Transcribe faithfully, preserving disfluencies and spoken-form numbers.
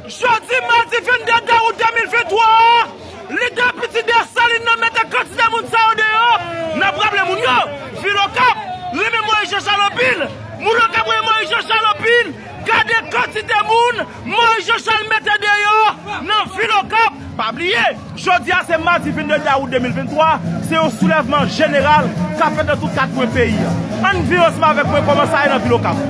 Jodi madi vennde dawout de mil venntwa a, lidè pitit Desalin nan mete kantite moun sa yo deyò. N ap raple moun yo, vil Okap renmen Moyiz Jan Chal anpil. Moun Okap renmen Moyiz Jan Chal anpil. Gade kantite moun Moyiz Jan Chal mete deyò nan vil Okap. Pa bliye, jodi a se madi vennde dawout de mil venntwa, se yon soulèvman jeneral k ap fèt nan tout kat kwen peyi a. Ann vin ansanm avèk mwen kòman sa ye nan vil Okap.